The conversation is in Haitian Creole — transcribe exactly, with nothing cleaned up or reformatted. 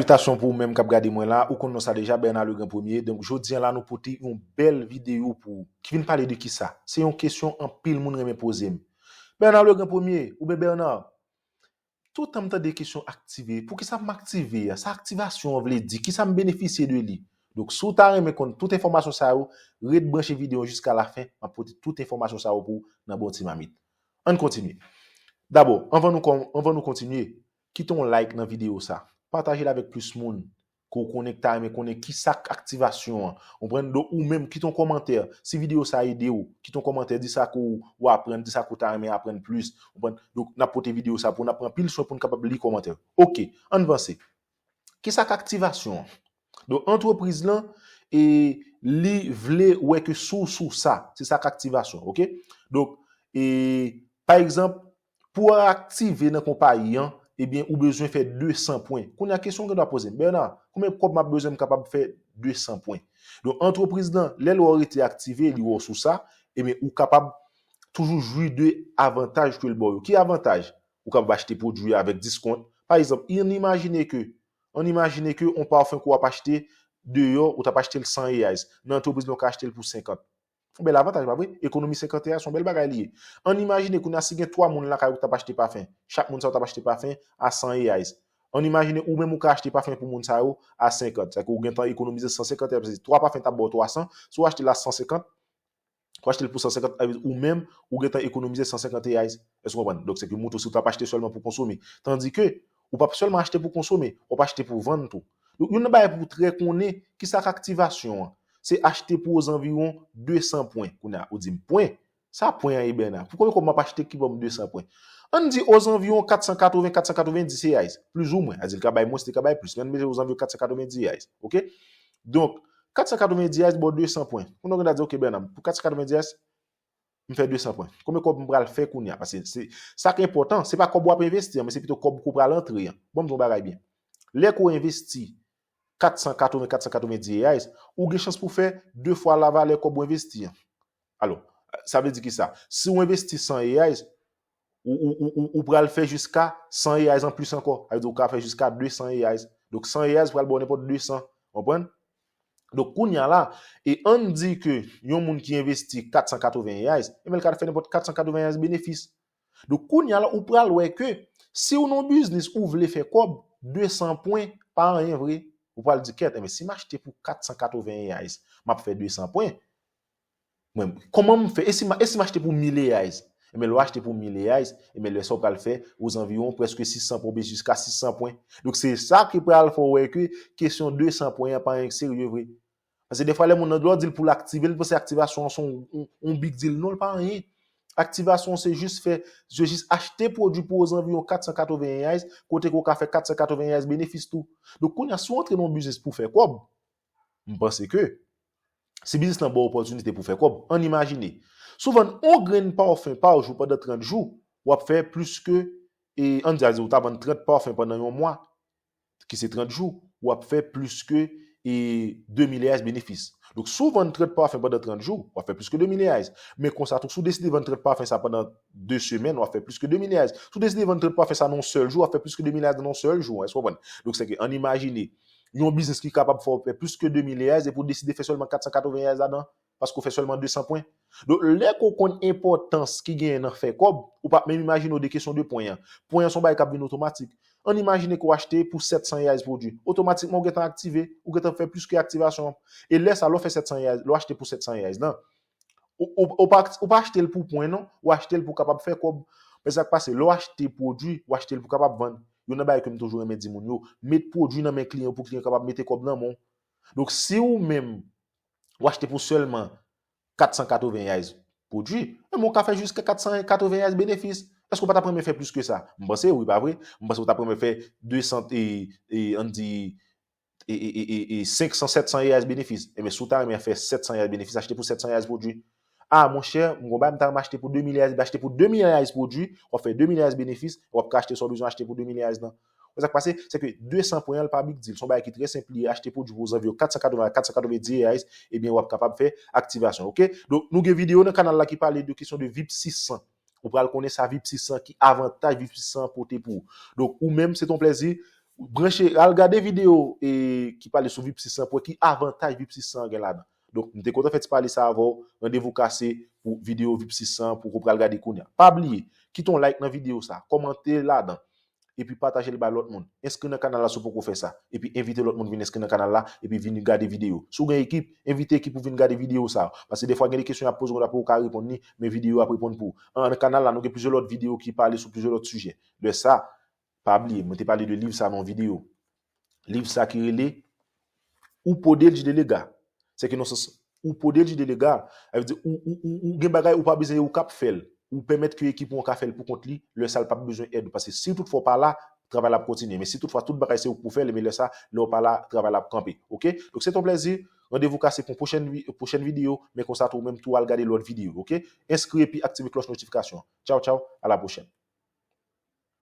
Saltasyon pou ou menm k ap gade mwen la, ou konn non sa deja, Bernard Legrand Premier. Donk, jodi a la, nou pote yon bèl videyo pou ou, ki vin pale de kisa? Se yon kesyon anpil moun renmen poze m. Bernard Legrand Premier, oubyen Bernard, toutan m tande kesyon aktive, poukisa m aktive a? Sa aktivasyon an vle di? Kisa m benefisye de li? Donk, si w ta renmen konn tout enfòmasyon sa yo, ret branche videyo an jiska lafen, m ap pote tout enfòmasyon sa yo pou ou nan bon ti mamit. Ann kontinye. Dabò, anvan nou, anvan nou kontinye, kite yon like nan videyo sa. Pataje l avèk plis moun ke w konnen ki ta renmen konnen kisa k aktivasyon an. Ou konprann? Donk, ou menm, kite yon kòmantè. Si videyo sa ede w, kite yon kòmantè, di sa ke w aprann, di sa ke w ta renmen aprann plis. Ou konprann? Donk, n ap pote videyo sa pou n ap pran pil swen pou n kapab li kòmantè. Oke, ann vanse. Kisa k aktivasyon an? Donk, antrepriz lan, e, li vle wè ke si w sou sa, se sa k aktivasyon, oke? Donk, e, pa egzanp, pou w aktive nan konpayi an, ebyen, ou bezwen fè de san pwen. Kounye a, kesyon w gen dwa poze m, Bernard, konbyen kòb m ap bezwen m kapab fè de san pwen? Donk, antrepriz lan, lè l wè w rete aktive, li wè w sou sa, ebyen, ou kapab toujou jwi de avantaj ke l ba w yo. Ki avantaj? Ou kapab achte pwodui avèk diskont. Pa egzanp, ann imajine ke, ann imajine ke yon pafen ke w ap achte deyò, ou t ap achte l san reais. Nan antrepriz lan, ou ka achte l pou senkant. Yon bèl avantaj, pa vre? Ekonomi senkant reais, se yon bèl bagay li ye. Ann imajine kounye a si gen twa moun lakay ou ki t ap achte pafen. Chak moun sa yo t ap achte pafen a san reais. Ann imajine ou menm ou ka achte pafen pou moun sa yo a senkant. Sa ke ou gentan ekonomize san senkant reais. Paske twa pafen t ap ba w twa san. Si w achte l a san senkant, ou achte l pou san senkant, ou menm, ou gentan ekonomize san senkant reais. Èske w konprann? Donk, se ke mouton, si w t ap achte sèlman pou konsome. Tandike, ou p ap sèlman achte pou konsome, w ap achte pou vann tou. Donk, youn nan bagay pou w trè konnen, kisa k aktivasyon an? Se achte pou ozanviwon de san pwen. Kounye a, ou di m pwen? Sa pwen an ye, Bernard? Pou konbyen kòb m ap achte ki ban m de san pwen? Ann di ozanviwon kat san katreven, kat san katreven dis reais, plizoumwen. Sa di l ka bay mwens, li ka bay plis, men ann mete ozanviwon kat san katreven dis reais, oke? Donk, kat san katreven dis reais ba w de san pwen. Kounye a, ou gen dwa di, oke, Bernard, pou kat san katreven dis reais, m fè de san pwen. Konbyen kòb m pral fè kounye a? Paske se, sa k enpòtan, se pa kòb w ap envesti an, men se pito kòb ke w pral antre an. Ban m di w yon bagay byen. Lè ke w envesti kat san katreven, kat san katreven dis reais, ou gen chans pou w fè de fwa lavalè kòb ou envesti an. Alò, sa vle di kisa? Si w envesti san reais, ou, ou, ou, ou, ou pral fè jiska san reais anplis ankò. Sa vle di ou ka fè jiska de san reais. Donk, san reais pral ba w nenpòt de san. Konprann? Donk, kounye a la, e ann di ke yon moun ki envesti kat san katreven reais, ebyen, l ka fè nenpòt kat san katreven reais benefis. Donk, kounye a la, ou pral wè ke si w nan yon biznis ou vle fè kòb, de san pwen pa anyen vre. Ou pral di, kèt, ebyen, si m achte pou kat san katreven reais, m ap fè de san pwen. Mwen, kòman m fè? E si m, e si m achte pou mil reais? Ebyen, lè w achte pou mil reais, ebyen, lè sa w pral fè, ozanviwon prèske sis san pwen, oubyen jiska sis san pwen. Donk, se sa ki pral fè w wè ke kesyon de san pwen an pa anyen k serye vre. Paske defwa, lè moun nan, lè w di l pou l aktive, li panse aktivasyon an se yon, yon, yon big deal. Non, l pa anyen. Aktivasyon an se jis fè, se jis achte pwodui pou ozanviwon kat san katreven reais, kote ke w ka fè kat san katreven reais benefis tou. Donk, kounye a, si w antre nan yon biznis pou w fè kòb, m panse ke si biznis lan ba w opòtinite pou w fè kòb, ann imajine, si w vann yon grenn pafen pa jou pandan trant jou, w ap fè plis ke, e, ann di, ann di, ou ta vann trant pafen pandan yon mwa, ki se trant jou, w ap fè plis ke, e, de mil reais benefis. Donk, si w vann trant pafen pandan trant jou, w ap fè plis ke de mil reais. Men konsa tou, si w deside vann trant pafen sa pandan de semèn, w ap fè plis ke de mil reais. Si w deside vann trant pafen sa nan yon sèl jou, w ap fè plis ke de mil reais nan yon sèl jou. Èske w konprann? Donk, se ke, ann imajine, yon biznis ki kapab fè w fè plis ke de mil reais epi w deside fè sèlman kat san katreven reais ladan, paske w fè sèlman de san pwen. Donk, lè ke w konn enpòtans ki genyen nan fè kòb, ou p ap menm imajine w de kesyon de pwen an. Pwen an se yon bagay k ap vin otomatik. Ann imajine ke w achte pou sèt san reais pwodui. Otomatikman, ou gentan aktive, ou gentan fè plis ke aktivasyon an. E lè sa, lè w fè sèt san reais, lè w achte pou sèt san reais lan, ou, ou, ou pa, ou pa achte l pou pwen, non. Ou achte l pou w kapab fè kòb. Men sa k pase, lè w achte pwodui, ou achte l pou w kapab vann. Youn nan bagay ke m toujou renmen di moun yo, met pwodui nan men kliyan pou kliyan kapab mete kòb nan men w. Donk, si ou menm, ou achte pou sèlman kat san katreven reais pwodui, men ou ka fè jiska kat san katreven reais benefis. Èske w pa t ap renmen fè plis ke sa? M panse wi, pa vre? M panse ou t ap renmen fè de san, e, e, ann di, e, e, e, e, e senk san, sèt san reais benefis. Ebyen, si w ta renmen fè sèt san reais benefis, achte pou sèt san reais pwodui. A, monchè, m gon bagay, m ta renmen achte pou de mil reais, achte pou de mil reais pwodui, w ap fè de mil reais benefis, w ap ka achte sa w bezwen achte pou de mil reais lan. Wè sa k pase? Se ke de san pwen an, l pa big deal. Se yon bagay ki trè senp, li achte pwodui pou ozanviwon kat san katreven a kat san katreven dis reais, ebyen, w ap kapab fè aktivasyon, oke? Donk, nou gen videyo nan kanal la ki pale de kesyon de vip sis san. Ou pral konnen sa vip sis san, ki avantaj vip sis san pote pou ou. Donk, ou menm, se te yon plèzi. Branche, al gade videyo e, ki pale sou vip sis san pou wè ki avantaj vip sis san gen ladan. Donk, m te kontan fè ti pale sa avè w. Randevou kase pou videyo vip sis san pou w pral gade kounye a. Pa bliye, kite yon like nan videyo sa, kòmante ladan, epi pataje l bay lòt moun. Enskri nan kanal la si w poko fè sa, epi envite lòt moun vin enskri nan kanal la, epi vin gade videyo. Si w gen ekip, envite ekip ou vin gade videyo sa. Paske defwa gen de kesyon y ap poze w, w ka reponn li, men videyo ap reponn pou ou. Nan kanal la, nou gen plizyè lòt videyo ki pale sou plizyè lòt sijè. Lè sa, pa bliye, mwen te pale de liv sa nan yon videyo. Liv sa ki rele Ou pode l di delega. Se ke nan sans, ou pode l di delega, sa vle di ou, ou, ou, ou gen bagay ou pa bezwen ou k ap fè l. Ou pèmèt ke ekip ou an ka fè l pou kont li, lè sa l p ap bezwen èd ou. Paske si toutfwa w pa la, travay la ap kontinye. Men si toutfwa tout bagay se ou k pou fè l, men lè sa, lè w pa la, travay la ap kanpe. Oke? Donk se te yon plèzi. Randevou kase pou yon pwochèn, pwochèn videyo, men konsa tou ou menm tou al gade lòt videyo, oke? Enskri epi aktive klòch notifikasyon. Tchaw, tchaw, a la pwochèn.